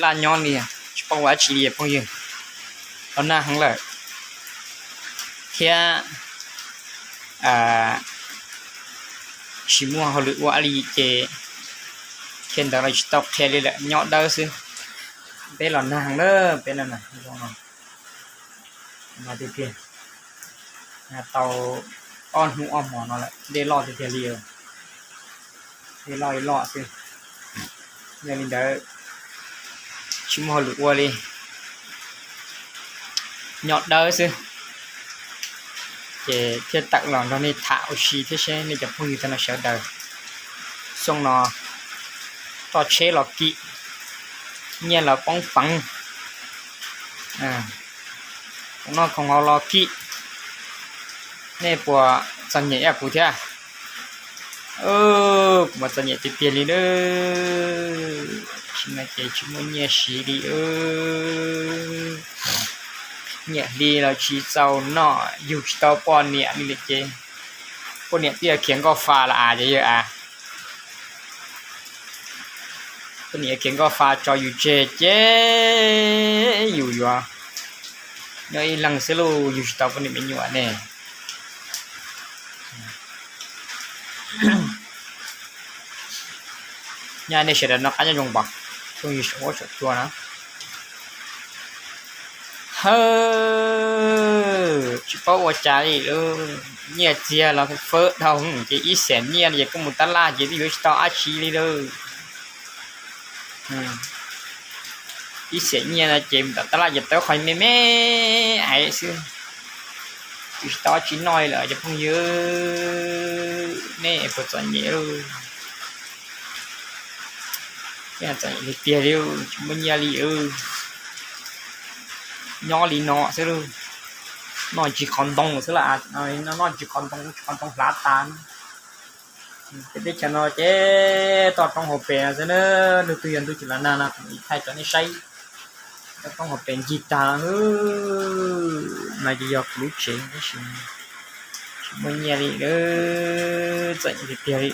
laj nyob li, tsis paub ua dab tsi li phooj ywg. Los nag heev lawm thiab tsis muaj hauj lwm ua li ces qhia ntawv los tsis tau qhia li lawm, nyob dawb xwb. Peb los nag heev na, peb no zoo no, no tiag tiag, tau ob hnub ob hmo no lawm, dej loj tiag tiag li, dej loj ib loj xwb. Yog li ntawd tsis muaj hauj lwm ua li, nyob dawb xwb, ces thiaj tawm los nrog nej tham ua si thiab seb nej cov phooj ywg tag no sawv daws. Xyoo no roj tsheb los kim, nyiaj los poob peev, khoom noj khoom haus los kim, nej puas txom nyem ib yam kuv thiab? Kuv mas txom nyem tiag tiag li na. Tam sim no ces tsis muaj nyiaj siv li. Nyiaj hli los tsis txaus noj, yug tsis tau poj niam li lawm ces poj niam twb yuav khiav nkauj fa los as, ces yog as, poj niam khiav nkauj fa tso yus tseg ces yus yuav nyob ib leeg xwb lauj, yug tsis tau poj niam me nyuam ne. Nyaj nej sawv daws noj qab nyob zoo pom, phooj ywg saum huab saum cua na. Hawb, tsis paub ua cas li lauj, nyiaj txiag los fawb dhau ces ib xees nyiaj no ces koj mus tab laj ces twb yuav tsis tau dab tsi li lauj. Ib xees nyiaj no ces mus tom tab laj ces tau qhov me me aiv xwb, yuav tsis tau dab tsi noj li lawm cov phooj ywg. Nej puas txom nyem lauj? Txom nyem tiag tiag li, tsis muaj nyiaj li. Nyob li no xwb lauj, noj ntsis qhov ntoo xwb las, noj ntsis qhov ntoo, ntsis qhov ntoo hlav tas. Peb teb chaws no ces toj roob hauv pes no xwb na, ntuj twg yog ntuj tsis los nag no kuv thaij rau nej saib. Toj roob hauv pes ncig tag, no ces yog kuv lub tsev tab sis tsis muaj nyiaj li, txom nyem tiag tiag li.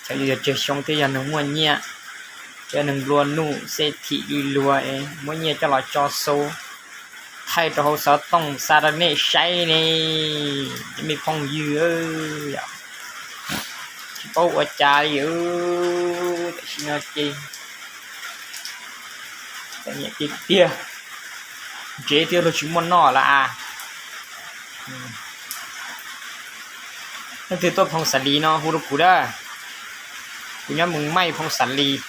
Txawm yog tsawg xyoo thiab yog neeg muaj nyiaj, yog neeg nplua nuj xej thim li luag, muab nyiaj coj los tso xau thaij rau hauv xov tooj xa rau nej saib ne, cov me phooj ywg. Tsis paub ua cas li, tam sim no ces txom nyem tiag tiag, ntsev thiab luag tsis muaj noj lawm as. Leej twg tuaj phoo xav lis no hu rau kuv dab, kuv nyob Moos Maij phoo xav lis.